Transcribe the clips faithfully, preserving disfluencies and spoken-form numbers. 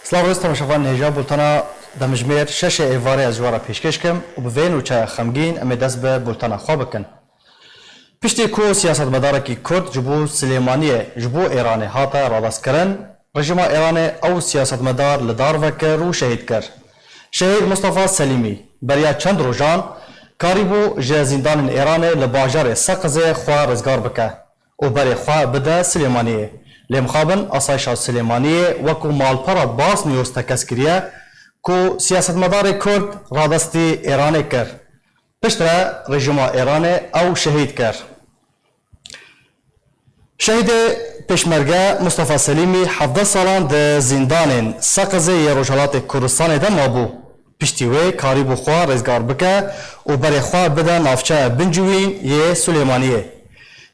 Silav rêz temaşevanên hêja, bultena demjimêr şeşê êvarê ez ji we re pêşkêş kim û bi vê nûçeya xemgîn em ê dest bi bultena xwe bikin. Piştî ku siyasetmedarekî Kurd ji bo Silêmaniyê ji bo Êranê hate radestkirin, rejîma Êranê ew siyasetmedar li dar vekir û şehîd kir. Şehîd Mustafa Selîmî beriya çend rojan karîbû ji zîndanên Êranê li bajarê Seqizê xwe rizgar bike û berê xwe bide Silêmaniyê. Lê mixabin asayişa Silêmaniyê wekû malpera Bas News tekez kiriye ku siyasetmedarê Kurd radestî Êranê kir. Piştre rejîma Êranê ew şehîd kir. Şehîdê Pêşmerge Mustafa Selîmî hevdeh salan di zîndanên Seqizê yê Rojhelatê Kurdistanê de mabû. Piştî wê karîbû xwe rêzgar bike û berê xwe bide navçeya Bincûwîn yê Silêmaniyê.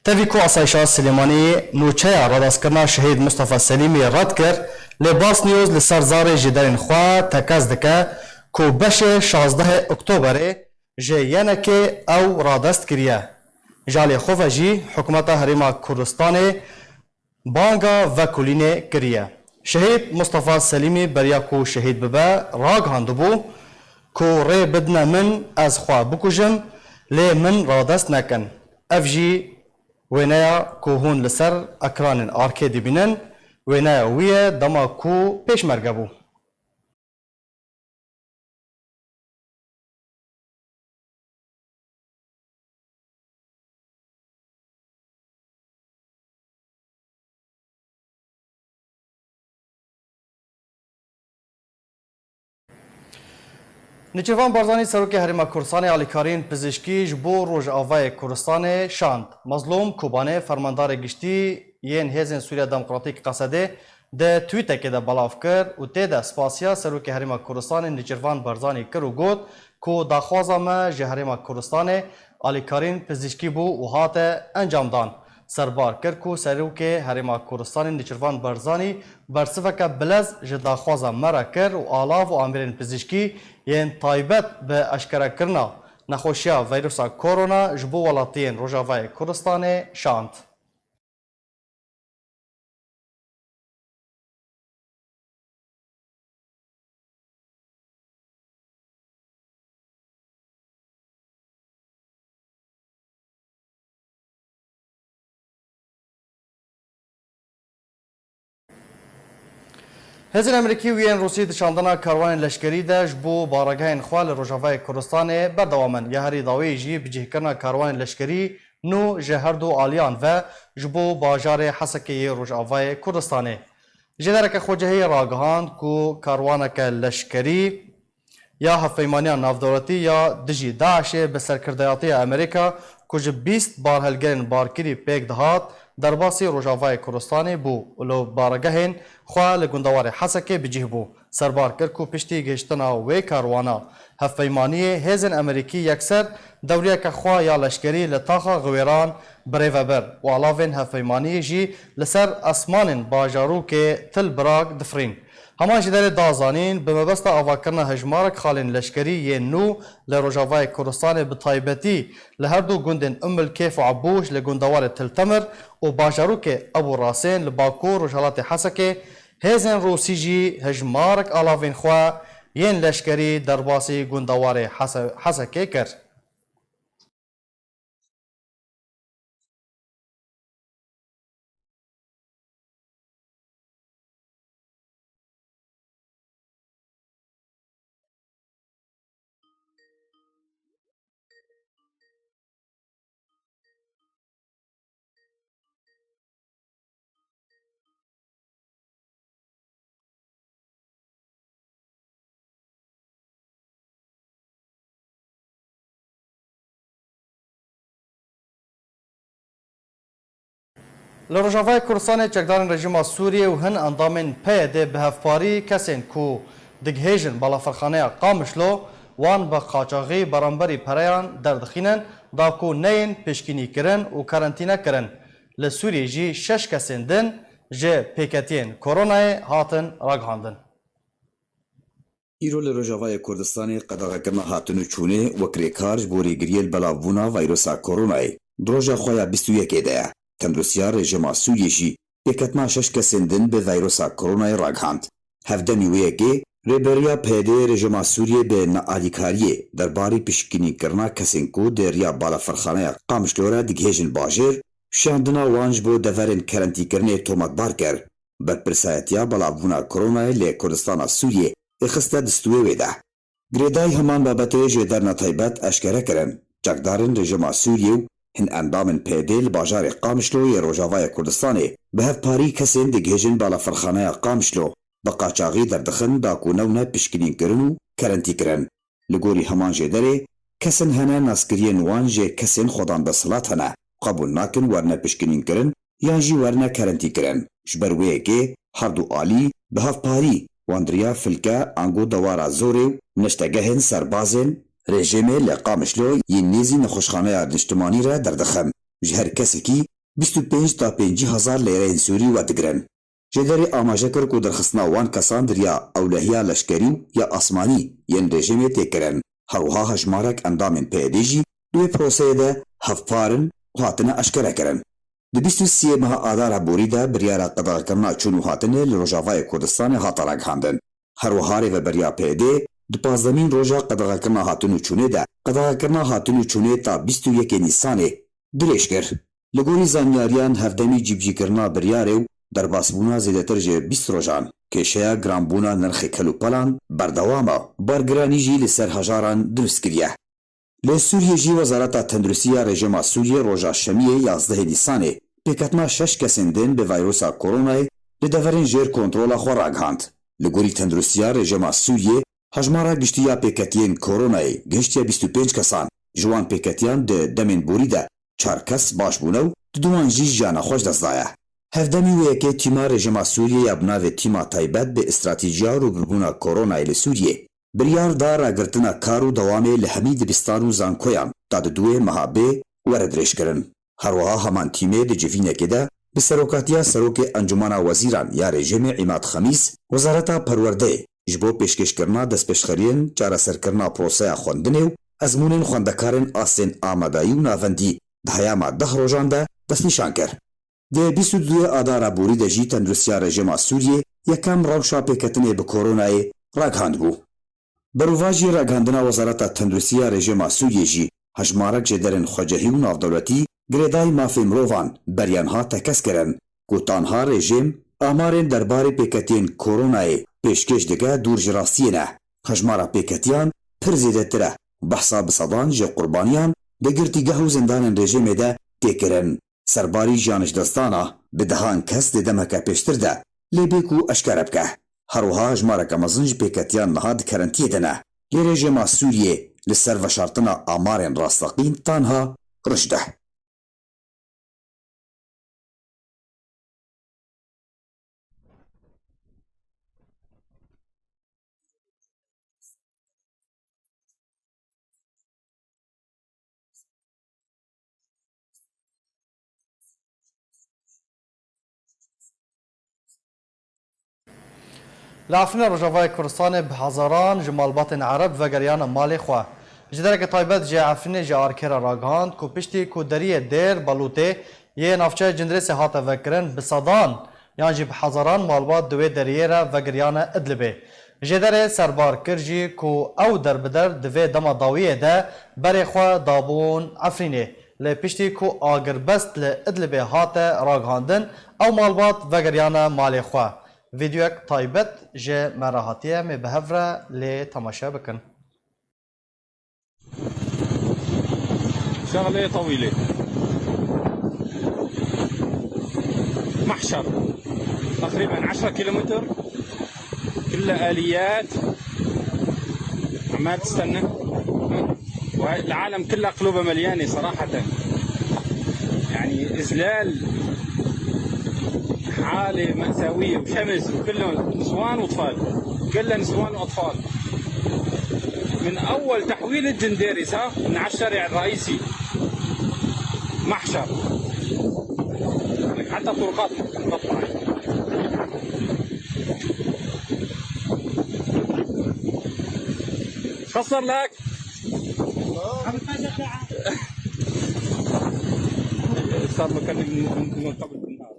Tevî ku asayişa Silêmaniyê nûçeya radestkirina şehîd Mustafa Selîmî red kir, lê Bas News li ser zarê ji derên xwe tekez dike ku beşê şazdehê Oktoberê ji Y N K'ê ew radest kiriye. Ji alê xwe ve jî hikûmeta Herêma Kurdistanê banga vekolînê kiriye. Şehîd Mustafa Selîmî beriya ku şehîd bibe, ragihandibû ku rê bidine min, ez xwe bikujim, lê min radest nekin. Ev jî wêneya ku hûn li ser ekranên arkê dibînin, wêneya wî ye dema ku pêşmerge bû. Nêçîrvan Barzanî, Serokê Herêma Kurdistanê alîkarîn pizîşkî ji bo Rojavayê Kurdistanê şand. Mezlûm Kobanê, fermandarê giştî yên Hêzên Sûriya Demokratîk, Qesedê, di twîtekê de belav kir û tê de spasiya Serokê Herêma Kurdistanê Nêçîrvan Barzanî kir û got ku daxwaza me ji Herêma Kurdistanê alîkarîn pizîşkî bû û hate encamdan. Serbar kir ku Serokê Herêma Kurdistanê Nêçîrvan Barzanî bersiveke bilez ji daxwaza me re kir û alav û amêrên pizîşkî yên taybet bi eşkerekirina nexweşiya veyrusa korona ji bo welatiyên Rojavayê Kurdistanê şand. Hêzên Amerîkî û yên Rûsî di şandina karwanên leşkerî de ji bo baregehên xwe li Rojavayê Kurdistanê berdewam in. Ya herî dawî jî bicihkirina karwanên leşkerî nû ji her du aliyan ve ji bo bajarê Hesekê yê Rojavayê Kurdistanê. Jêdereke xwecihî ragihand ku karwaneke leşkerî ya Hevpeymaniya Navdewletî ya dijî DAIŞê bi serkirdeyatiya Amerîka ku ji bîst barhelgerên barkirî pêk dihat, derbasî Rojavayê Kurdistanê bû û li baregehên xwe li gundewarê Hesekê bi cih bû. Serbar kir ku piştî gihiştina wê karwana hevpeymaniyê, hêzên Amerîkî yekser dewriyeke xwe ya leşkerî li taxa Xiwêran birêve bir û alavên hevpeymaniyê jî li ser esmanên bajarokê Til Birag difirîn. Heman jî derê da zanîn, bi mebesta avakirina hejmarek xalên leşkerî yên nû li Rojavayê Kurdistanê, bi taybetî li her du gundên Umm el Kêf û Ebûş li gundewarê Til Temir û bajarokê Ebû Rasên li bakur rojhilatê Hesekê, hêzên Rûsî jî hejmarek alavên xwe yên leşkerî derbasî gundewarê Hese-, Hesekê kir. Li Rojavayê Kurdistanê çekdarên rejîma Sûriyê û hin endamên P Y D bi hevparî kesên ku digihêjin balafirxaneya Qamişlo, wan bi qaçaxî beramberî pereyan derdixînin, da ku neyên pişkînîkirin û karantînekirin, li Sûriyê jî şeş kesên din ji pêketiyên koronayê hatin ragihandin. Îro li Rojavayê Kurdistanê qedexekirina hatin û çûnê wek rêkar ji bo rêgiriyê li belavbûna vayrusa koronayê di roja xwe ya bîst û yekê de ye. Tenduristiya rejîma Sûriyê jî pêketina şeş kesên din bi vayrusa koronayê ragihand. Hevdemî wê yekê, rêberiya P Y D'ê rejîma Sûriyê bi nealîkariyê derbarê piştgirînkirina kesên ku di riya balafirxaneya Qamişlo re digihêjin bajêr, şiyandina wan ji bo deverên kerentîkirinê tometbar kir. Berpirsayetiya belavbûna koronayê li Kurdistana Sûriyê ê xiste distûyê wê de. Girêdayî heman babetê jêderna taybet eşkere kirin. Çekdarên rejîma Sûriyê û hin endamên P Y D'ê li bajarê Qamişlo yê Rojavayê Kurdistanê bi hevparî kesên digihêjin balafirxaneya Qamişlo bi qaçaxî derdixin da ku newne piştgirînkirin û kerentîkirin. Li gorî heman jêderê, kesên hene naskiriyên wan ji kesên xwedan desthilat hene, qebûl nakin werine piştgirînkirin yan jî werine kerentîkirin. Ji ber wê yekê her du alî bi hevparî wan di riya filke ango dewara zorê û neştegehên serbazên rejîmê li Qamişlo yên nêzî nexweşxaneya niştimanî re derdixin. Ji her kesekî bîst û pênc ta pêncî hezar lêreyên Sûrî werdigirin. Jêderê amaje kir ku derxistina wan kesan di riya ewlehiya leşkerî û ya asmanî yên rejîmê tê kirin. Her wiha hejmarek endamên P Y D'ê jî di wê proseyê de hevpar in û hatine eşkerekirin. Di bîst û sê meha Adara borî de biryara qedexekirina çûn û hatinê li Rojavayê Kurdistanê hate ragihandin. Her wiha rêveberiya P Y D'ê di pazdemîn roja qedexekirina hatin û çûnê de qedexekirina hatin û çûnê ta bîst û yekê Nîsanê dirêj kir. Li gorî zanyariyan, hevdemî cîbicîkirina biryarê û derbasbûna zêdetir ji bîst rojan, kêşeya giranbûna nirxê kelûpelan berdewam e û bargiranî jî li ser hejaran dirust kiriye. Li Sûriyê jî Wezareta Tenduristî ya rejîma Sûriyê roja Şemiyê yazdehê Nîsanê pêketina şeş kesên din bi vayrosa koronayê li deverên jêr kontrola xwe ragihand. Li gorî Tenduristiya Rejîma Sûriyê, hejmara giştî ya pêketiyên koronayê gihiştiye bîst û pênc kesan, ji wan pêketiyan di demên borî de çar kes baş bûne û di duwan jî jiyana xwe ji dest daye. Hevdemî wê yekê tîma rejîma Sûriyê ya bi navê Tîma Taybet bi Estratîjiya Rûbirûbûna Koronayê li Sûriyê biryar da ragirtina kar û dewamê li hemî dibistan û zankoyan ta di duwê meha bê were dirêjkirin. Her wiha heman tîmê di civînekê de bi serokatiya Serokê Encûmena Wezîran ya rejîmê Îmad Xemîs, Wezareta Perwerdeyê ji bo pêşkêşkirina destpêşxeriyên çareserkirina proseya xwendinê û ezmûnên xwendekarên astên amadayî û navendî di heyama deh rojan de destnîşan kir. Di bîst û duyê Adara borî de jî Tenduristiya Rejîma Sûriyê yekem rewşa pêketinê bi koronayê ragihandibû. Berovajî ragihandina Wezareta Tenduristiya Rejîma Sûriyê jî hejmarek jêderên xwecehî û navdewletî girêdayî mafê mirovan beriyan hat tekez kirin ku tanha rejîm amarên derbarê pêketiyên koronayê pêşkêş dike dûr ji rastiyê ne. Hejmara pêketiyan pir zêdetir e û behsa bi sedan ji qurbaniyan di girtîgeh û zindanên rejîmê de tê kirin. Serbarî jiyan ji destdana bi dehan kes di demeke pêştir de lê bê ku eşkere bike. Her wiha hejmareke mezin ji pêketiyan niha di kerentiyê de ne. Lê rejîma Sûriyê li ser veşartina amarên rasteqîn tanha roj de. Li Efrînê Rojavayê Kurdistanê bi hezaran ji malbatên Ereb vegeriyane malê xwe. Ji dereke taybet ji Efrînê ji Arkê re ragihand ku piştî ku deriyê Dêr Balûtê yê navçeya Cindirêsê hate vekirin, bi sedan yan jî bi hezaran malbat di wê deriyê re vegiriyane Idlibê. Jêderê serbar kir jî ku ew derbider di vê dema dawiyê de berê xwe dabûn Efrînê. Lê piştî ku agirbest li Idlibê hate ragihandin, ew malbat vegeriyane malê xwe. Vîdeoyek taybet ji me re hatiye, em ê bi hev re lê temaşe bikin. شغلة طويلة. محشر. تقريبًا عشرة كيلومتر. كلها آليات. عمال تستنى. وهي العالم كلها قلوبها مليانة صراحة. يعني إذلال، حالة مأساوية، وشمس، وكلهم نسوان وأطفال. كلها نسوان وأطفال. من أول تحويلة جنديرس، ها، من على الشارع الرئيسي. محشر. لك حتى الطرقات مقطعة. خسر لك. صار مكلم من، من قبل بالنار.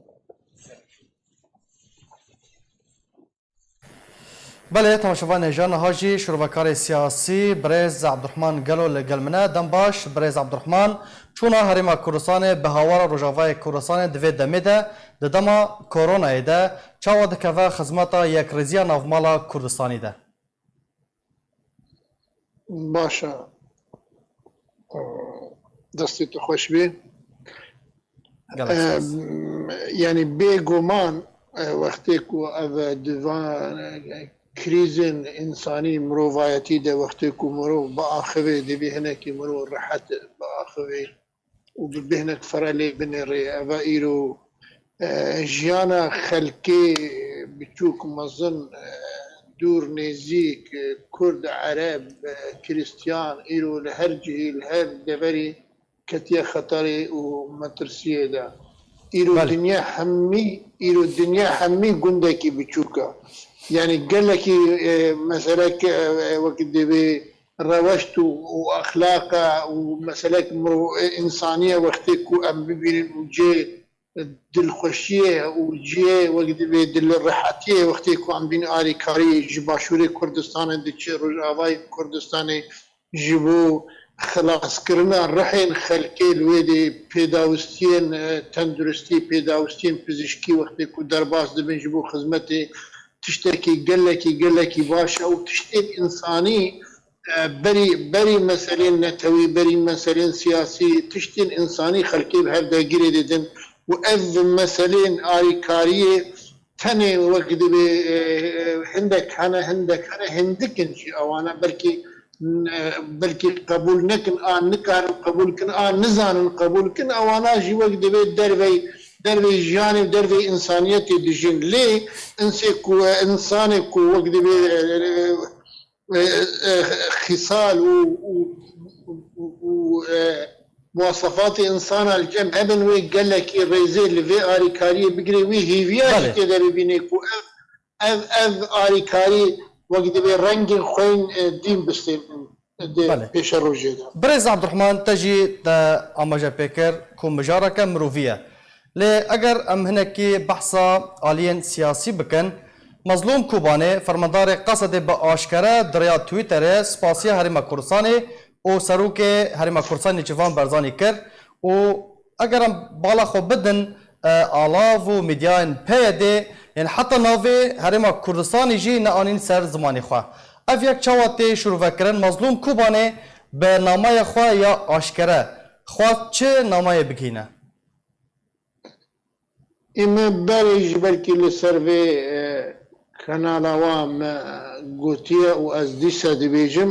Belê, temaşevanên hêja, niha jî şirovekarê siyasî birêz Abdurrahman Gelo li gel min e. Dem baş, birêz Abdurrahman. Çûna Herêma Kurdistanê bi hawara Rojavayê Kurdistanê di vê demê de, di dema koronayê de, çawa dikeve xizmeta yekrêziya navmala Kurdistanî de? Baş e. Destê tu xweş bê. Gelek spas. Em, yanî bêguman, e, wextê ku ev divan, e, krîzên însanî, mirovayetî de wextê ku mirov biaxivê, divê hinekî mirov rehet biaxivê û bi bêhnek fereh lê binêrê. Eva îro, e, jiyana xelkê biçûk, mezin, e, dûr, nêzîk, e, kurd, ereb, e, krîstiyan, îro li her cihî, li her deverî ketiye xeterê û metirsiyê de. Îro Belê. dinya hemî, îro dinya hemî gundekî biçûk e. Yanî gelekî, e, meselek, e, e, wek divê reweşt û, û exlaq e û meselek mirov, e, însanî ye wextê ku em bibînin û cê dilxweşiyê û cihê wek divê dilrehetiyê wextê ku em bînin alîkarî ji Başûrê Kurdistanê diçe Rojavayê Kurdistanê ji bo xilaskirina rihên xelkê li wê dê pêdawistiyên, e, tenduristî, pêdawistiyên pizîşkî wextê ku derbas dibin ji bo xizmetê tiştekî gelekî, gelekî baş e û tiştên însanî, e, berî, berî meselên netewî, berî meselên siyasî, tiştên însanî xelkê bi hev de girê didin û ev meselên alîkariyê tenê wek divê, e, e, hindek hene, hindek hene, hindik in jî ewana belkî, e, belkî qebûl nekin, an nikarin qebûl kin, an nizanin qebûl kin, ewana jî wek divê dervey, dervey jiyanê û dervey însaniyetê dijîn. Lê insê ku, e, însanê ku wek divê, e, e, e, e, xîsal û, û, û, û, e, muwasefatê însana li cem hebin, wê gelekî rêzê li vê alîkariyê bigire, wî hêviya jî Belê. tê de bibîne ku ev, ev, ev alîkarî wek divê rengên xwên, e, dîn bistênin di Belê. pêşerojê de. Birêz Abdurrahman, te jî te amaje pê kir ku mijareke mirovî ye. Lê eger em hinekî behsa aliyên siyasî bikin, Mezlûm Kobanê, fermandarê Qesedê, bi aşkere di rêya Twitterê spasiya Herêma Kurdistanê û Serokê Herêma Kurdistanê Nêçîrvan Barzanî kir û eger em bala xwe bidin, e, alav û medyayên P Y D'ê, yên heta navê Herêma Kurdistanê jî neanîn ser zimanê xwe. Ev yek çawa tê şîrovekirin? Mezlûm Kobanê bi namaya xwe ya aşkere xwest çi namayê bigihîne? Ê me berê jî belkî li ser vê, e, kanala wan me gotiye û ez dîsa dibêjim.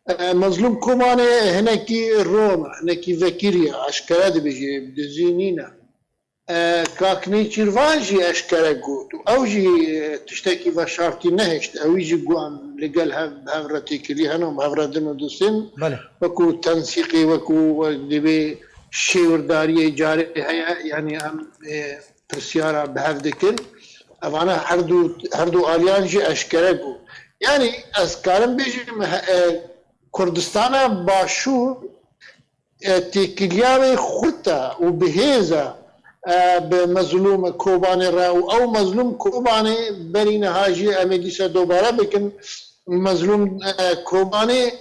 E, Mezlûm Kobanê hinekî ron, hinekî vekirî ye, aşkere dibêjî, dizî nîne. E, Kak Nêçîrvan jî eşkere got û ew jî, e, tiştekî veşartî nehişt. Ewî jî got em li gel hev, bi hev re têkilî hene û bi hev re din û distên Belê. wekû tensîqê, wekû we divê şêwirdariyê carê heye, yanî em, e, pirsyara bi hev dikin. Evana her du, her du aliyan jî eşkere got. Yanî ez karim bêjim, he, e, Kurdistana Başûr, e, têkiliya wê xurt e û bi hêz e, e, bi Mezlûm Kobanê re û ew Mezlûm Kobanê berî niha jî em ê dîsa dobare bikin. Mezlûm, e, Kobanê,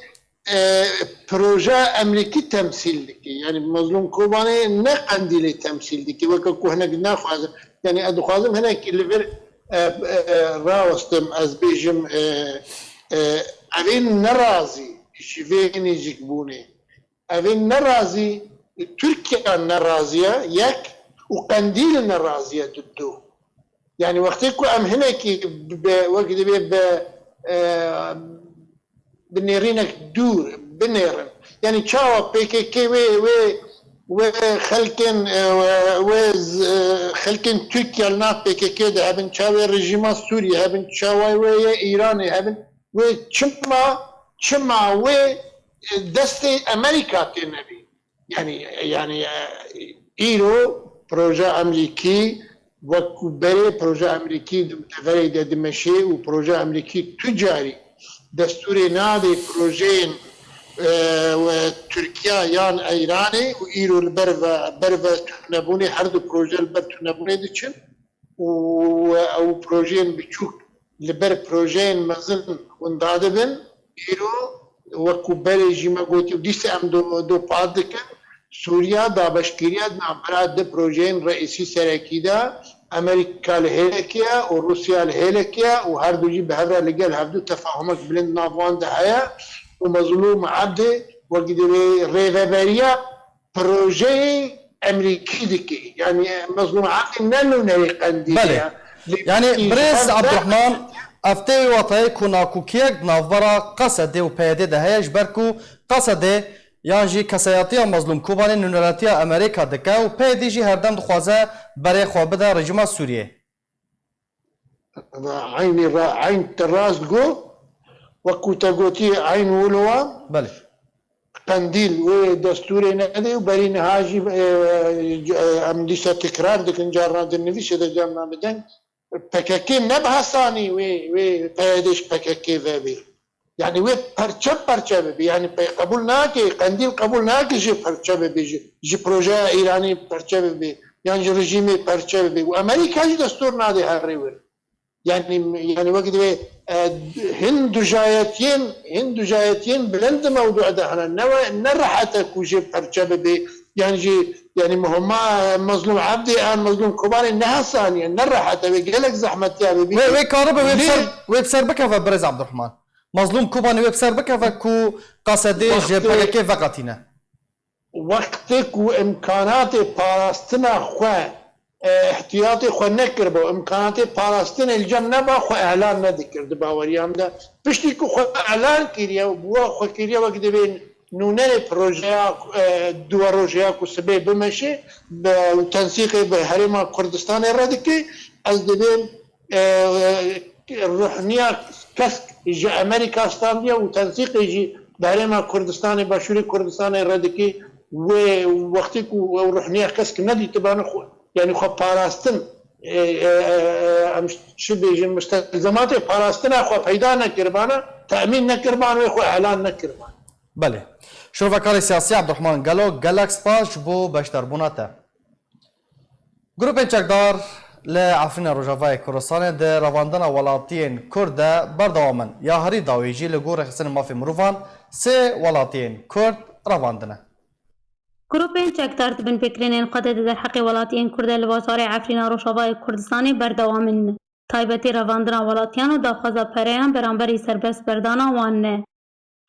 e, proje Emerîkî temsîl dike. Yanî Mezlûm Kobanê ne Qendîlê temsîl dike. Weke ku hinek naxwazin. Yanî ez dixwazim hinekî li vir, e, e, rawestim, ez bêjim, e, e, evên nerazî ji vê nêzîkbûnê. Evên nerazî, Tirkiye nerazî ye, yek, û Qendîl nerazî ye, du. Yanî wextê ku em hinekî bi, wek divê bi, e, bi nêrînek dûr binêrin. Yanî çawa P K K wê, wê, wê xelkên, e, wê, wê z-, e, xelkên Tirkiye li nav P K K de hebin, çawa wê rejîma Sûriyê hebin, çawa wê yê Îranê hebin, wê çima, çima wê, e, destê Amerîka tê nebî? Yanî, yanî, e, îro proje Amerîkî wekû berê proje Amerîkî di deverê de dimeşê û proje Amerîkî tu carî destûrê nade projeyên, e, we Tirkiya yan Îranê û îro li ber ve, ber ve turnebûnê, her du proje li ber turnebûnê diçin û ew projeyên biçûk li ber projeyên mezin winda dibin. Îro wekî berê jî me gotî û dîsa em do, do pat dikin. Sûriya dabeşkiriya di navbera du projeyên reîsî serekî de, Amerîka li hêlekê ye û Rûsya li hêlekê ye û her du jî bi hev re li gel hevdu tefahumek bilind nav wan de heye û Mezlûm Ebdî wekî divê rêveberiya projeyê Amerîkî dike. Yanî Mezlûm Ebdî ne nûnerê Qendîlê Belê. ye. Lê Yanî wekî ji Birêz hev re Abdurrahman, ev tê wê watayê ku nakokiyek di navbera Qesedê û P Y D'ê de heye, ji ber ku Qesedê yan jî kesayetiya Mezlûm Kobanê nûneratiya Amerîka dike û P Y D jî herdem dixwaze berê xwe bide rejîma Sûriyê. Eynî ra-, eyn te rast got, wekî te gotî, eyn wilo wa. Belê. Qendîl wê destûrê nedê û berî niha jî, e, e, em dîsa tekrar dikin, carna di nivîsê de, carna bi deng. P K K ne bi hesanî wê, wê P Y D ji P K K ve bê. Yanî wê perçe perçe bibe. Yanî pe-, qebûl nake, Qendîl qebûl nake jê perçe bibe, ji, ji projeya Îranî perçe bibe, yan ji rejîmê perçe bibe. Û Amerîka jî destûr nade herê wir. Yanî, yanî wek divê, e, hin dujayetiyên, hin dujayetiyên bilind di mewdû de hene. Ne we, ne rehet e ku jê perçe bibe. Yan jî, yanî muhima, e, Mezlûm Ebdî an Mezlûm Kobanê ne hesanî ye, ne rehet e, wê gelek zehmetiya bibe. Wê, wê karibe, wê bi Lê ser, wê bi ser bikeve Birêz Abdurrahman. Mezlûm Kobanê wê bi ser bikeve ku Qesedê ji Wextê P K K veqetîne. Wextê ku imkanatê parastina xwe, e, ihtiyatê xwe nekiriba, imkanatê parastinê li cem neba, xwe elan nedikir di baweriya min de. Piştî ku xwe elan kiriye û bi we xwe kiriye wek divê nûnerê projeya, e, duwe rojeya ku sibê bimeşê, bi, û tensîqê bi Herêma Kurdistanê re dike, ez dibêm, e, ruhniya kesk ji Amerîka standiye û tensîqê jî bi Herêma Kurdistanê, Başûrê Kurdistanê re dike. Wê wextê ku ew ruhniya kesk nedîtibane xwe, yanî xwe parastin, e, e, e, em çi bêjin, mustelzematê parastina xwe peyda nekiribane, temîn nekiribane, wê xwe elan nekiribane. Belê. Şrovekarê siyasî Abdurrahman Gelo, gelek spas ji bo beşdarbûna te. Grûpên çekdar li Efrîna Rojavayê Kurdistanê di revandina welatiyên Kurd de berdewam in. Ya herî dawî jî li gor rêxistinên mafê mirovan sê welatiyên Kurd revandine. Grûpên çekdar di binpêkirinên xwe de di derheqê welatiyên Kurd de li bajarê Efrîna Rojavayê Kurdistanê berdewam in. Taybetî revandina welatiyan û daxwaza pereyan beramberî serbestberdana wan ne.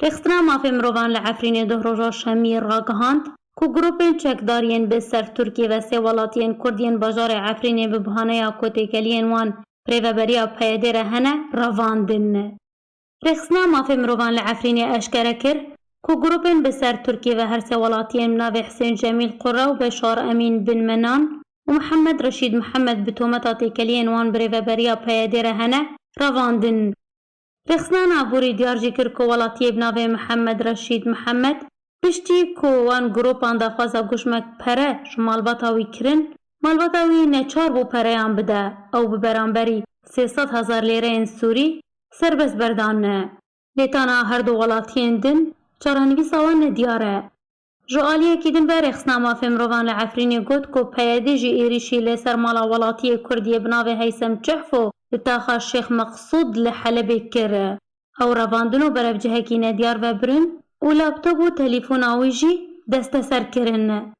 Rêxistina mafê mirovan li Efrînê duh roja şemiyê ragihand ku grûpên çekdar yên bi ser Tirkiyê ve sê welatiyên Kurd yên bajarê Efrînê bi bahaneya ku têkeliyên wan bi rêveberiya P Y D re hene, revandin. Rêxistina mafê mirovan li Efrînê eşkere kir ku grûpên bi ser Tirkiyê ve her sê welatiyên bi navê Hisên Cemîl Qura û Beşar Emîn Bin Menan û Mihemed Reşîd Mihemed bi tometa têkeliyên wan bi rêveberiya P Y D re hene, revandin. Rêxistina Aborî diyar jî kir ku welatiyê bi navê Mihemed Reşîd Mihemed, piştî ku wan grûpan daxwaza goşmek pere ji malbata wî kirin, malbata wî neçar bû pereyan bide, ew bi beramberî sê sed hezar lêreyên Sûrî serbest berdanine. Lê tana her du welatiyên din çarenivîsa wan nediyar e. Ji aliyekî din ve rêxistina mafê mirovan li Efrînê got ku P Y D jî êrîşî li ser mala welatiyê Kurd yê bi navê Heysem Çehfo li taxa Şêx Meqsûd li Helebê kir. Ew revandin û berevcihekî nediyar vebirin û laptop û telîfona wî jî desteser kirin.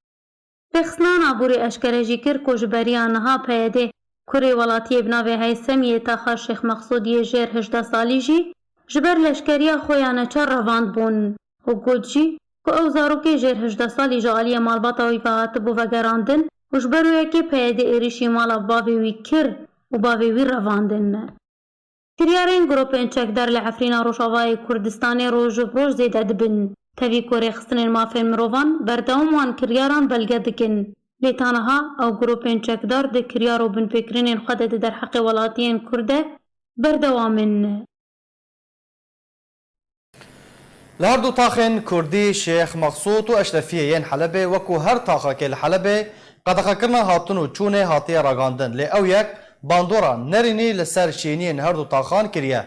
Rêxistina Aborî eşkere jî kir ku ji beriya niha P Y D kurê welatiyê bi navê Heysem yê taxa Şêx Meqsûd yê jêr hejdeh salî jî ji ber leşkeriya xwe ya neçar revand bûn û got jî ku ew zarokê jêr hejdeh salî ji aliyê malbata wî ve hatibû vegerandin û ji ber wê yekê P Y D êrîşî mala bavê wî kir û bavê wî revandin. Kiryarên grûpên çekdar li Efrîna Rojavayê Kurdistanê roj bi roj zêde dibin. Tevî ku rêxistinên mafên mirovan berdewam wan kiryaran belge dikin. Lê ta niha ew grûpên çekdar di kiryar û binpêkirinên xwe de di derheqê welatiyên Kurd de berdewam in. Li her du taxên Kurdî Şêx Mexsûd û Eşrefiyê yên Helebê, wekû her taxekê li Helebê, qedexekirina hatin û çûnê hatiye ragihandin, lê ew yek bandora nerînî li ser şêniyên her du taxan kiriye.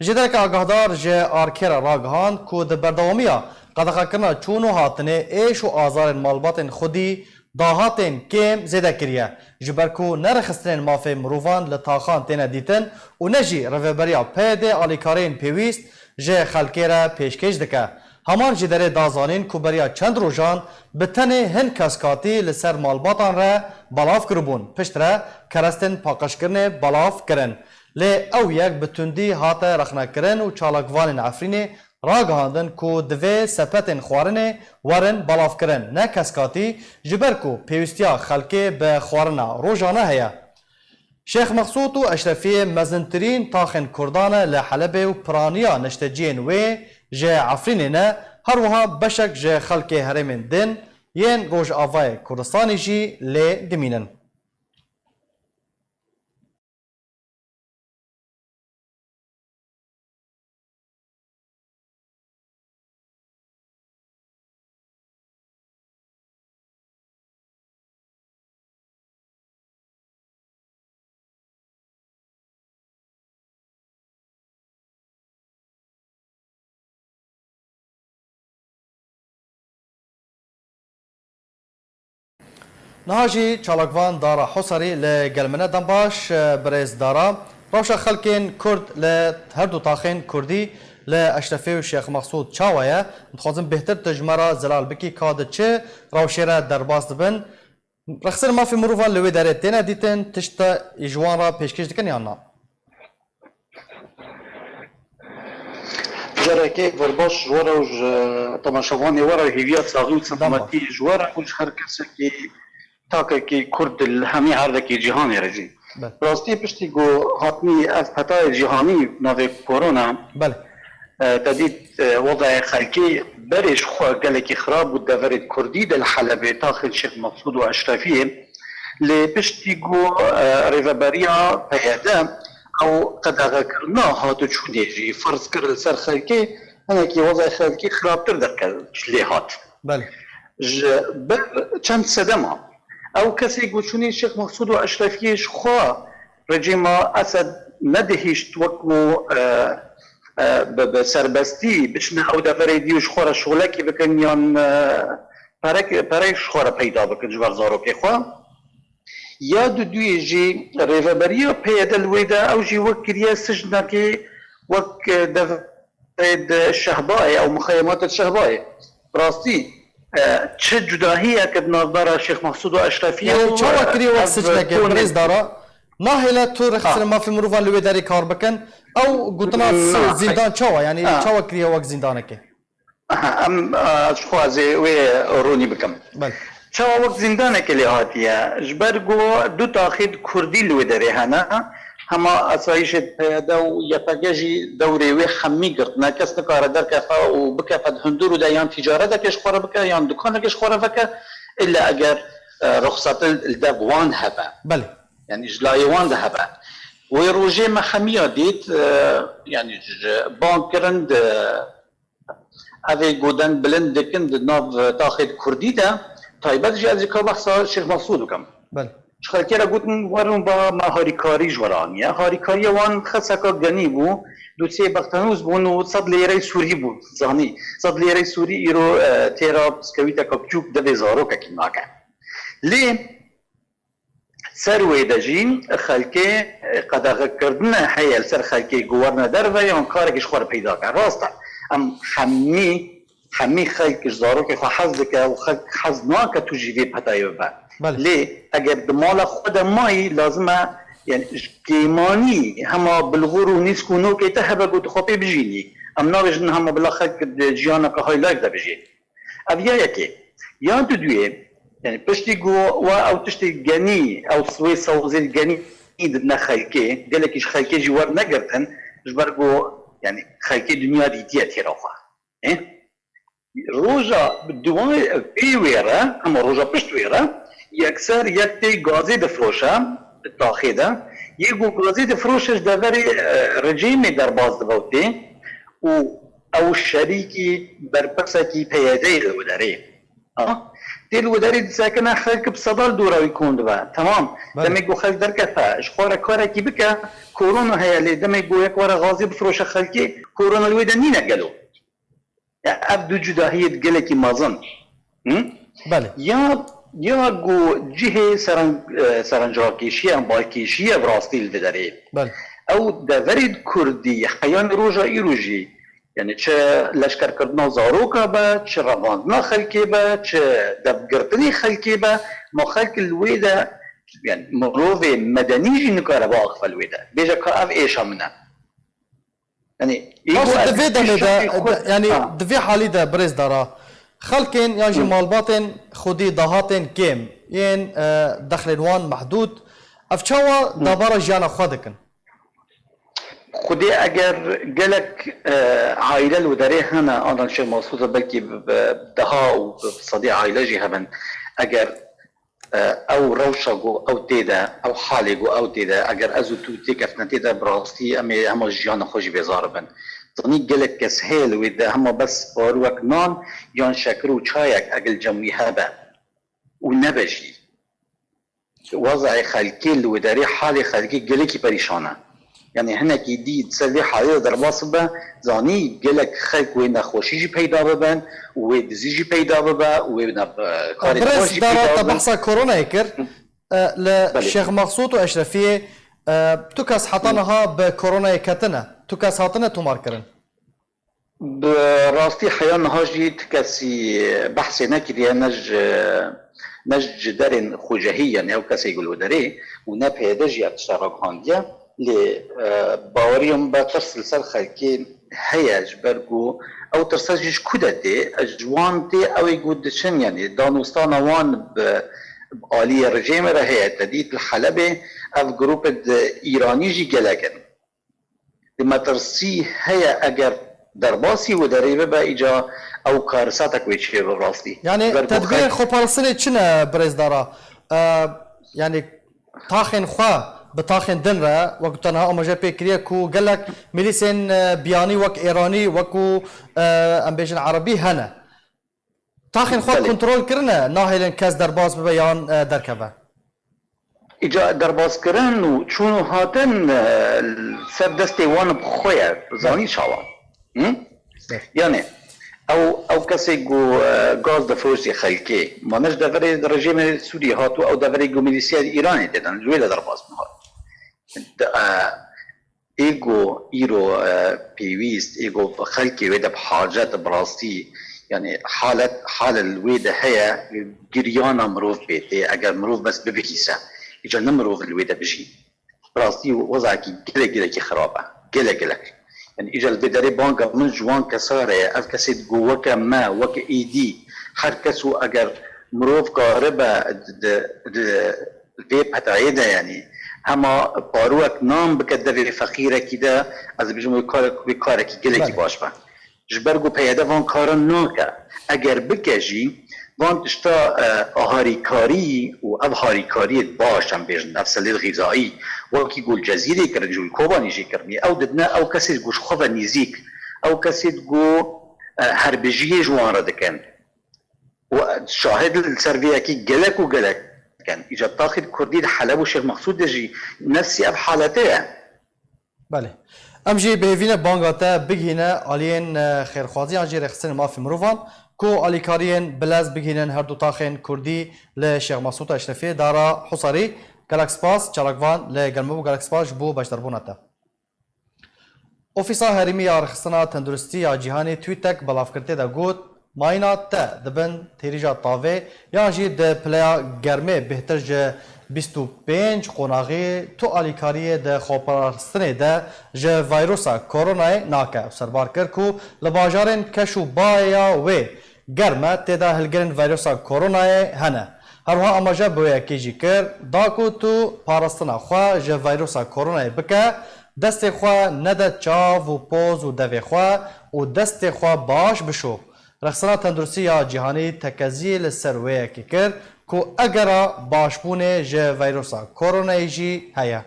Ji dereke agahdar ji ARKê re ragihand ku di berdewamiya qedexekirina çûn û hatinê êş û azarên malbatên xwedî dahatên kêm zêde kiriye. Ji ber ku ne rêxistinên mafê mirovan li taxan têne dîtin û ne jî Rêveberiya P Y D alîkariyên pêwîst ji xelkê re pêşkêş dike. Heman jî derê da zanîn ku beriya çend rojan bi tenê hin keskatî li ser malbatan re belav kiribûn, piştre kerestên paqijkirinê belav kirin. Lê ew yek bi tundî hate rexnekirin û çalakvanên Efrînê ragihandin ku divê sepetên xwarinê werin belavkirin, ne keskatî, ji ber ku pêwîstiya xelkê bi xwarina rojane heye. Şêx Mexsûd û Eşrefiyê mezintirîn taxên Kurdan e li Helebê û piraniya neşteciyên wê ji Efrînê ne, her wiha beşek ji xelkê herêmên din yên Rojavayê Kurdistanê jî lê dimînin. Niha jî çalakvan Dara Hosarî li gel min e. Dem baş, birêz Dara. Rewşa xelkên Kurd li her du taxên Kurdî li Eşrefê û Şêx Mexsûd çawa ye? Dixwazim bêhtir tu ji me re zelal bikî ka di çi rewşê re derbas dibin? Rexsir mafê mirovan li wê derê têne dîtin, tişt te ji wan re pêşkêş dikin yan na? Carekê berbaş ji we re û ji temaşevanê we re hêviya saxî û selametî ji we re û ji her kesekî takekî Kurd li hemî erdekî cîhanê re jî. Be. Rastî piştî ku hatî ev petayê cîhanî navê korona, Belê. e, te dît, e, wezayê xelkê berê ji xwe gelekî xirab bû deverê Kurdî de li Helebê, taxên Şêx Mexsûd û Eşrefiyê. Lê piştî ku, e, rêveberiya P Y D ew qedexekirina hatiçûnê jî ferz kir li ser xelkê, hinekî wezayê xelkê xirabtir derkeve lê hat. Belê. Ji ber çend sedema ew kesê ku çûnê Şêx Mexsûd û Eşrefiyê ji xwe rejîma Esed nedihîşt wekû, e, e, bi, bi serbestî biçine ew deverê dî û ji xwe re şolekî bikin yan, e, perek-, pereyek ji xwe re peyda bikin ji ber zarokê xwe. Ya duduyê jî rêveberiya P Y D li wê de ew jî wek kiriye sicnekê wek, e, dev-, Ê di Şehbayê ew muxeyematê di Şehbayê. Bi rastî, e, çi cudahiyek di navbera Şêx Mexsûd û Eşrefiyê Yani û, çawa e, kiriye wek ev sicnekê, konê birêz Dara? Nahêle tu rexistinê mafê mirovan li wê derê kar bikin. Ew gotina Hmm, zîndan çawa? Yani Ha. çawa kiriye wek zîndanekê? Aha, em, e, ji xwe ez ê wê ronî bikim. Belê. Çawa wek zîndanekê lê hatiye? Ji ber ku du taxê di Kurdî li wê derê hene, hema asayîşê P Y D û Y P G jî dewrê wê hemî girtine. Kes nikare derkefe û bikefe di hundir û de yan tîcareteke ji xwe re bike, yan dukaneke ji xwe re veke, illa eger, e, ruxsat li dev wan hebe. Belê. Yanî ji layê wan de hebe. Wê rojê me hemiya dît, e, yanî ji bang kirin di Evê ku deng bilind dikin di nav taxê Kurdî de, taybet jî ez ê ka behsa Şêx Mexsûd bikim. Belê. Ji xelkê re gotin, werin ba me harîkarî ji we re aniye. Harîkariya wan xeseka genî bû, du sê bextenûs bûn û sed lêrey Sûrî bû, zanî. Sed lêrey Sûrî îro, e, têra piskewîteka biçûk devê zarokekî nake. Lê Ser wê de jî xelkê qedexekirine heye li ser xelkê ku werine derve yan karekî ji xwe re peyda ke. Rast e, em hemî, hemî xelk ji zarokê xwe hez dike û xelk hez nake tu jî vê petayê bibe. Belê. Lê eger di mala xwe de mayî, lazim e, yani ji kêmanî hema bilxûr û nîsk û nokê te hebe ku tu xwe pê bijînî. Em nabêjin hema bila xelk di jiyaneke high life de bijî. Ev ya yekê. Ya duduyê, yani piştî ku we ew tiştê genî, ew wê sewzê genî didine xelkê, gelekî ji xelkê jî wernegirtin, ji ber ku, yani xelkê dinya dîtiye têra xwe. Ê? Roja duwayê pê wê re, hema roja pişt wê re, yekser yek tê gazê difiroşe, di taxê de, yê ku gazê difiroşe ji deverê, e, rejîmê derbas dibe û tê, û ew şerîkî berpirsekî P Y D'yê li wê derê. Ha? Tê li wê derê disekine, xelk bi sedan li dora wî kom dibe. Temam. Belê. Demê ku xelk derkete, ji xwe re karekî bike, korona heye lê demê ku yek were gazê bifiroşe xelkê, korona li wê de nîne gelo. Ya ev du cudahiyê gelekî mezin. Hı? Belê. Ya Ya ku cihê seren-, e, serencakêşiye, balkêşiye bi rastî li vê derê. Belê. Ew deverê kurdî heyanî roja îro jî, yani çi leşkerkirina zaroka be, çi revandina xelkê be, çi devgirtinê xelkê be, ma xelk li wê de, yani mirovê medenî jî nikare biaxife li wê de. Bêje ka ev êşa min e. Yani, Baş ego di vê demê de, de, yani Ha. di vê halî de birêz dara, xelkên yan jî Hı. malbatên xwedî dahatên kêm yên, e, dexlên wan mehdûd, ev çawa Hı. dabara jiyana xwe dikin? Xwedê eger gelek, e, aîle li derê hene, ana Şêx Mesûd e, belkî bi, bi deha û bi sedî aîle jî hebin, eger e, ew rewşa ku ew tê de, ew halê ku ew tê de, eger ez û tu têkefine tê de, bi rastî em ê hema ji jiyana xwe jî bêzar bin. Zanî gelek kes heye li wê de hema bes parwek nan yan şekir û çayek egil cem wî hebe û nebe jî. Wezayê xelkê li wê derê halê xelkê gelekî perîşan e. Yani hinekî dî di ser vê halê de derbas bibe, zanî gelek xelk wê nexweşî jî peyda bibin û wê dizî jî peyda bibe û wê ne, e, karê Birêz nexweş jî Dara, peyda te bibin. behsa koronayê kir. E, li Belê. Şêx Mexsûd û Eşrefiyê, e, tu kes heta Hı. niha bi koronayê ketine. Tu kes hatine tomarkirin? Bi rastî heya niha jî ti kesî behsê nekiriye, ne ji, ne ji derên xwecehî, yanî ew kesê ku li derê û ne P Y D jî ev tişta ragihandiye. Lê, e, bawerî min be tirs li ser xelkê heye, ji ber ku ew tirse jî ji ku de tê? Ji wan tê, ew ê ku diçin, yanî danûstana wan bi, bi aliyê rejêmê re heye. Te dît li Helebê ev grûpê di Îranî jî gelek in. Di metirsî heye, eger derbasî wê derê bibe, îca ew karisetek wê çêbe bi rastî. Yani Ji ber ku tedbîrên xelk xweparastinê çi ne birêz Dara? E, yani taxên xwe bi taxên din re, wek te niha amaje pê kiriye ku gelek milîsên, e, biyanî wek Êranî, wek ku, e, em bêjin Erebî hene. Taxên xwe Belê. kontrol kirine, nahêlin kes derbas bibe yan, e, derkeve. Îca derbaskirin û çûn û hatin, e, ser destê wan bi xwe ye, zanî çawa. Hı? Ser. Yani, ew, ew kesê ku, e, gaz difiroştî xelkê, ma ne ji deverê rejîmê Sûriyê hat û ew deverê ku milîsiyê Îranê tê de, ji wê de derbas bû hat. De, e, Ê ku îro, e, pêwîst, ê ku xelkê wê de bi hacet, bi rastî, yani halet, hale li wê de heye, giriyana mirov pê tê, eger mirov bes bibihîse, îca ne mirov li wê de bijî. Bi rastî wezayekî gelek, gelekî xirab e. Gelek, gelek. Yani îca li vê derê banga min ji wan kesa re ye. Ev kesê digo weke me, weke êdî, her kes û eger mirov karibe di, di, di, vê petayê de, yanî hema parwek nan bike devê feqîrekî de, ez dibêjim wê karek, wê karekî gelekî Belê. baş be. Ji ber ku P Y D van karan nake. Eger bike jî, van tişta, e, harîkarî û ev harîkariyê baş, em bêjin, ev selêl xîzayî, wekî ku li Cezîrê kirin, ji wî Kobanî jî kirinî, ew didine ew kesê ku ji xwe ve nîzîk, ew kesê ku, e, herbijiyê ji wan re dikin. Û şahid li ser vê yekê gelek û gelek dikin. Îca taxê kurdî li Heleb û Şêx Mexsûd de jî nefsî ev halete ye. Belê. Em jî bi hêvî ne banga te bigihîne aliyên, e, xêrxwazî yan jî rêxistinên mafê mirovan ku alîkariyên bilez bigihînin her du taxên kurdî li Şêx Mesûd Eşrefiyê, Dara Husarî. Gelek spas, çalakvan li gel me bû, gelek spas ji bo beşdarbûna te. Ofîsa Herêmî ya Rêxistina Tenduristî ya Cîhanê twîtek belavkirtê de got, mayîna te di bin têrîja tavê yan jî di pileya germê bêhtir ji bîst û pênc qonaxî tu alîkariyê di xweparastinê de ji vayrosa koronayê nake û serbar kir ku li bajarên keş û baya wê germ e, tê de hilgirên vayrosa koronayê hene. Her wiha amaje bi wê yekê jî kir, da ku tu parastina xwe ji vayrosa koronayê bike, destê xwe nede çav û poz û devê xwe û destê xwe baş bişo. Rexsana Tenduristî ya Cîhanî tekeziyê li ser wê yekê kir ku egera başbûnê ji vayrosa koronayê jî heye.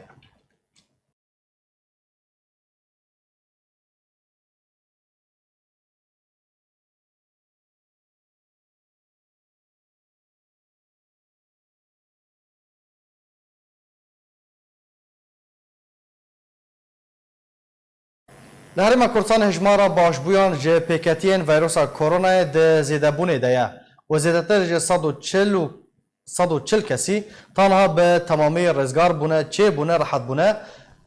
Li Herêma Kurdistanê hejmara başbûyan ji pêketiyên vayrosa koronayê di zêdebûnê de ye û zêdetir ji sed û çil û sed û çil kesî tanha bi temamî rizgar bûne, çêbûne, rehet bûne.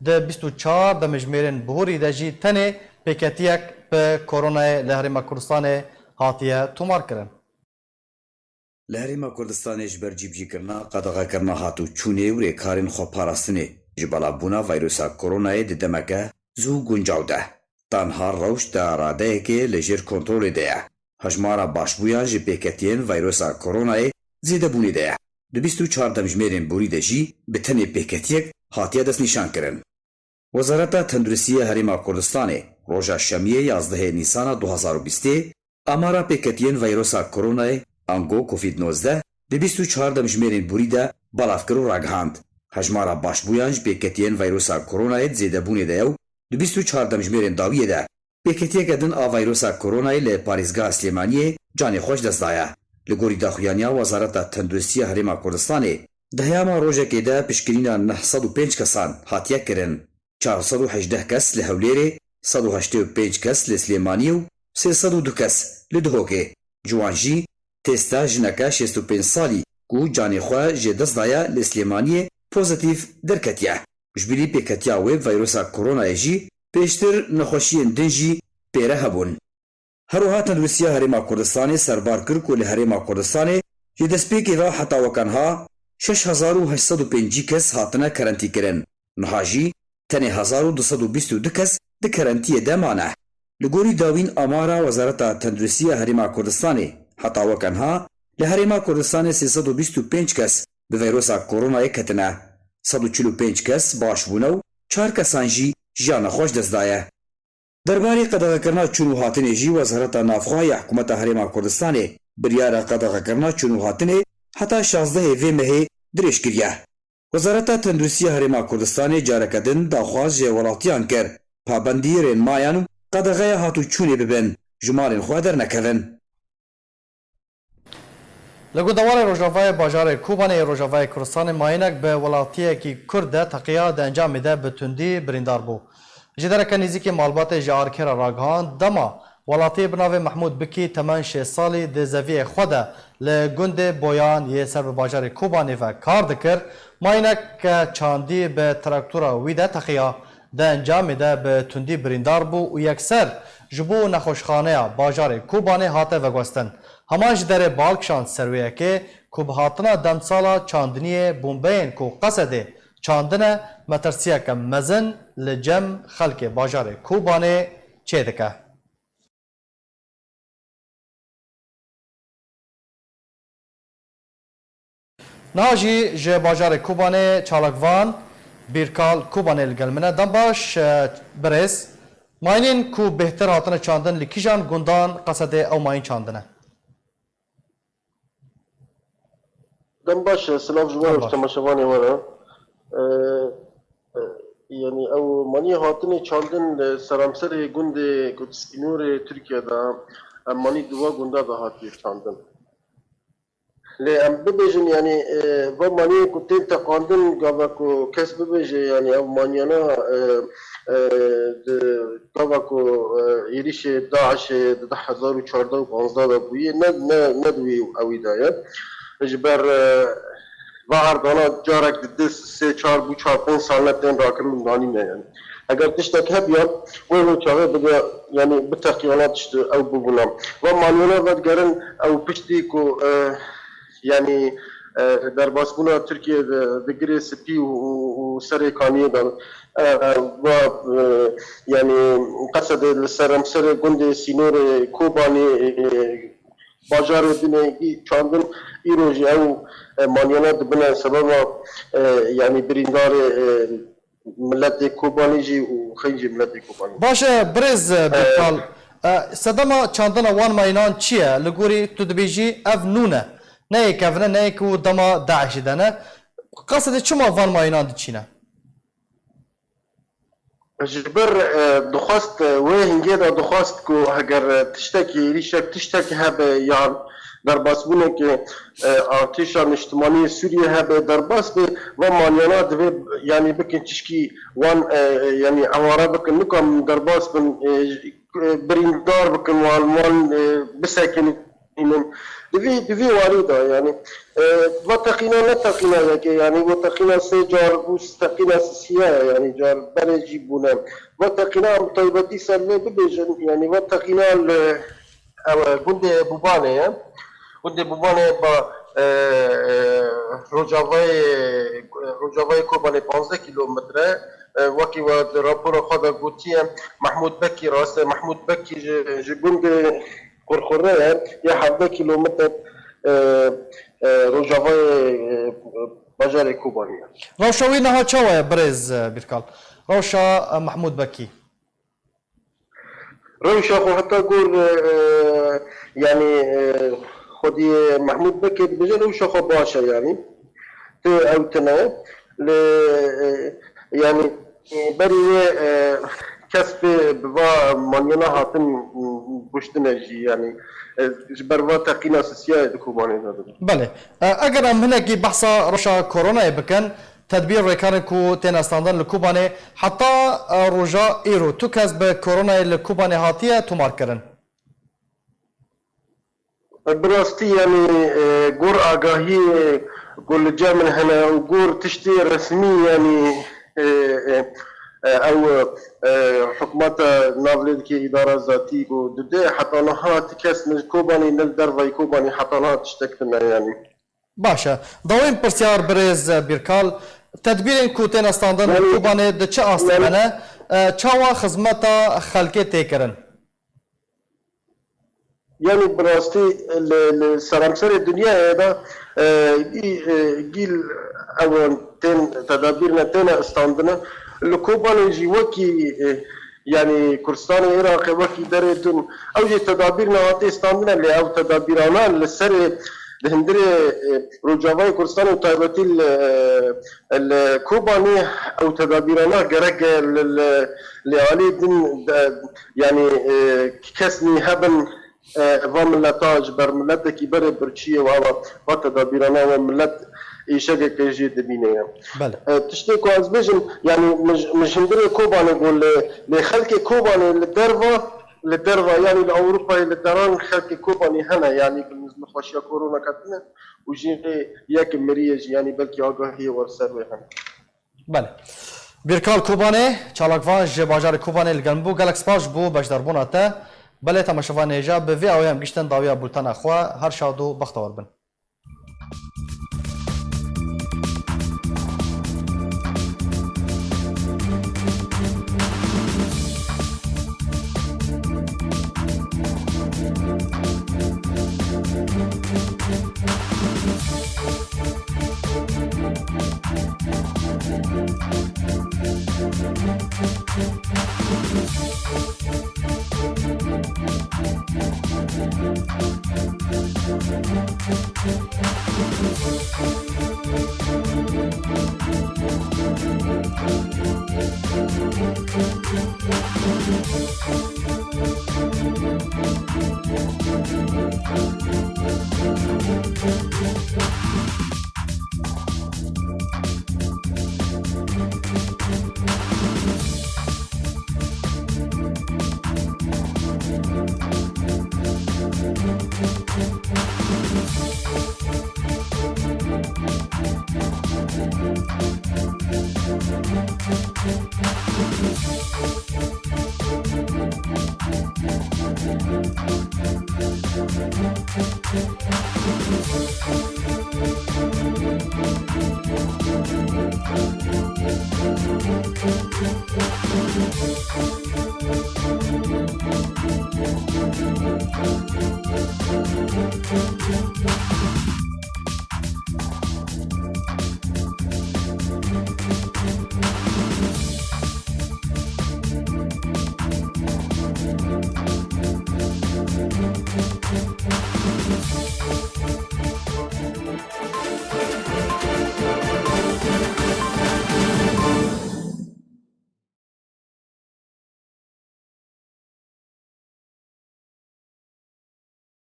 Di bîst û çar demjimêrên bihurî de jî tenê pêketiyek bi koronayê li Herêma Kurdistanê hatiye tomarkirin. Li Herêma Kurdistanê ji ber cîbicîkirina, qedexekirina hatûçûnê û rêkarên xweparastinê ji belavbûna vayrusa koronayê di demeke zû guncaw de, tanha rewş di radeyekê li jêr kontrolê de ye. Hejmara başbûyan ji pêketiyên vayrusa koronayê zêdebûnê de ye. Di bîst û çar demjimêrên borî de jî bi tenê pêketiyek hatiye destnîşankirin. Wezareta Tenduristiyê Herêma Kurdistanê roja Şemiyê yazdehê Nîsana du hazar û bîstê amara pêketiyên veyrosa koronayê ango Covid nozdeh di bîst û çar demjimêrên borî de belav kir û ragihand. Hejmara başbûyan ji pêketiyên veyrosa koronayê di zêdebûnê de ye û di bîst û çar demjimêrên dawiyê de pêketiyeke din a veyrosa koronayê li parêzgeha Silêmaniyê canê xwe ji dest daye. Li gorî daxuyaniya Wezareta Tenduristiya Herêma Kurdistanê, di heyama rojekê de piştgirîna neh sed û pênc kesan hatiye kirin. Çar sed û hejdeh kes li Hewlêrê, sed û heştê û pênc kes li Silêmaniyê û sê sed û du kes li Duhokê. Ji wan jî têsta jineke şêst û pênc salî ku canê xwe ji dest daye li Silêmaniyê pozîtîf derketiye. Ji bilî pêketiya wê veyrusa koronayê jî pêştir nexweşiyên din jî pê re hebûn. Her wiha Tenduristiya Herêma Kurdistanê serbar kir ku li Herêma Kurdistanê ji destpêkê ve heta wekaniha şeş hezar û heşt sed û pêncî kes hatine kerentîkirin. Niha jî tenê hezar û du sed û bîst û du kes di kerentiyê de mane. Li gorî dawîn amara Wezareta Tenduristiya Herêma Kurdistanê, heta wekaniha li Herêma Kurdistanê sê sed û bîst û pênc kes bi veyrosa koronayê ketine. Sed û çil û pênc kes baş bûne û çar kesan jî jiyana xwe ji dest daye. Derbarê qedexekirina çûn û hatinê jî Wezareta Navxwe ya Hikûmeta Herêma Kurdistanê biryara qedexekirina çûn û hatinê heta şazdehê vê mehê dirêj kiriye. Wezareta Tenduristiya Herêma Kurdistanê careke din daxwaz ji welatiyan kir, pabendî rênmayan û qedexeya hat û çûnê bibin, ji malên xwe dernekevin. Li gundewarê Rojavayê bajarê Kobanê yê Rojavayê Kurdistanê mayînek bi welatiyekî Kurd de teqiya, di encamê de bi tundî birîndar bû. Ji dereke nêzîkî malbatê ji Arkê re ragihand, dema welatiyê bi navê Mehmûd Bikî, temen şêst salî, di zeviyê xwe de li gundê Boyan yê ser bi bajarê Kobanê ve kar dikir, mayîneke çandî bi traktora wî de teqiya. Di encamê de bi tundî birîndar bû û yekser ji bo nexweşxaneya bajarê Kobanê hate veguhestin. Heman ji derê bal kişand ser wê yekê ku bi hatina demsala çandiniyê bombeyên ku Qesedê çandine, metirsiyeke mezin li cem xelkê bajarê Kobanê çêdike. Niha jî ji bajarê Kobanê çalakvan Bîrkal Kobanê li gel min e. Dem baş, e, birêz. Mayînên ku bêhtir hatine çandin li kîjan gundan Qesedê ew mayîn çandine? Dem baş e, silav ji we re û ji temaşevanê we re. E, e, Yanî ew maniyê hatine çandin li seramserê gundê ku di sînorê Tirkiye de, em manî di we gunda de hatiye çandin. Lê em bibêjin, yanî, e, va maniyê ku tên teqandin, gava ku kes bibêje, yanî ev maniyana, e, e, di, gava ku, e, êrîşê DAIŞê di du hezar û çardeh û panzdeh de bûye, ne, ne, ne di wî ewî de ye. Ji ber, e, va erdana carek di du, sê, çar bû, çar pênc sal ne tên rakirin û nanîne, yanî. Eger tiştek hebiya, wê wê çaxê bide, yanî biteqiyana tişt ew bibûna. Va maniyana vedigerin ew piştî ku, e, yanî, e, derbasbûna Tirkiye di, di Girê Spî û, û, û Serê Kaniyê de, e, va, e, yanî Qesedê li ser emserê gundê sînorê Kobanê, e, bajarê dinê çandin, îro jî ew, e, maniyana dibine sebeba, e, yanî birîndarê, e, miletê Kobanê jî û xeyn jî miletê Kobanê. Baş e, birêz, e, Bîrkal, e, sedema çandina wan mayînan çi ye? Li gorî tu dibêjî ev nû ne. Ne yê kevin e, ne yê ku dema DAIŞê de ne. Qesedê çima van mayînan diçîne? Ji ber, e, dixwest, e, wê hingê de dixwest ku heger, e, tiştekî, êrîşek, tiştekî hebe yan derbasbûnekê, e, artêşa niştimanî yê Sûriyê hebe, derbas be, va maniyana divê, yanî bikin çişkî wan, e, e, yanî eware bikin, nikan derbas bin, e, e, birîndar bikin wan, wan, e, bisekinin. Bînin. Di vî, di vî warî de, yanî, e, va teqîna ne teqîna yekê, yanî, va teqîna sê car bû, teqîna sisiya ye, yanî, car berê jî bûne. Va teqîna em taybetî ser vê bibêjin, yanî, va teqîna li, ew, gundê Bûbanê ye. Gundê Bûbanê ba, e, e, Rojavayê, Rojavayê Kobanê panzdeh kîlometre, e, wekî we di rapora xwe de gotiye, Mehmûd Bekî rast e, Mehmûd Bekî ji, ji gundê Qurqure ye, ya hevdeh kîlometre, e, e, rojavayê, e, bajarê Kobanê ye. Rewşa wî niha çawa ye birêz, e, Bîrkal? Rewşa, e, Mehmûd Bekî. Rewşa xwe heta gor, e, e, yanî, e, xwedî Mehmûd Bekê dibêje rewşa xwe baş e, yanî. Tu ew tune ye. Lê, e, yanî, e, berî wê, e, kes pê bi va maniyana hatin, e, kuştine jî, yanî, e, ji ber va teqîna sisiyayê di Kobanê de dibin. Belê. E, eger em hinekî behsa rewşa koronayê bikin, tedbîr rêkarên ku têne standin li Kobanê heta, e, roja îro tu kes bi koronayê li Kobanê hatiye tomarkirin? Bi rastî, yanî, e, gor agahiyê ku li cem min hene û gor tiştê resmî, yanî, e, e, e, ew, e, hikûmeta navlêdikê îdara zatî ku dide, heta niha ti kes ne li Kobanê ne li dervayî Kobanê heta niha tiştek tune, yanî. Baş e. Dawîn pirsyar birêz Bîrkal, tedbîrên ku têne standin li Yanî, Kobanê di çi astê de yanî, ne? E, çawa xizmeta xelkê tê kirin? Yanî bi rastî li, li seremserê dinyayê de, e, gî-, e, gîl ew tên tedabîr ne têne standine. Li Kobanê jî wekî, e, yanî Kurdistanê Iraqê wekî derê din ew jî tedabîr ne hatê standine lê ew tedabîrana li serê di hundirê, e, Rojavayê Kurdistanê û taybetî li, e, li Kobanê ew tedabîrana gerek e li, li, li alî din de, yanî, e, kes nî hebin, e, va mileta ji ber miletekî berê birçiyê û ava va tedabîrana we milet îşegeke jê dibîne ye. Belê. E, tiştê ku ez bêjim, yanî min ji, min ji hundirê Kobanê got lê, lê xelkê Kobanê li derva, li derva, yanî li Ewropayê li deran xelkê Kobanê hene, yanî bi nexweşiya korona ketine û jê yek miriye jî, yanî belkî agahiyê wer ser wê hene. Belê. Bîrkal Kobanê, çalakvan ji bajarê Kobanê li gel min bû. Gelek spas ji bo beşdarbûna te. Belê temaşevanê hêja, bi vê awê em giştin dawiya bultena xwe. Her şad û bextewar bin.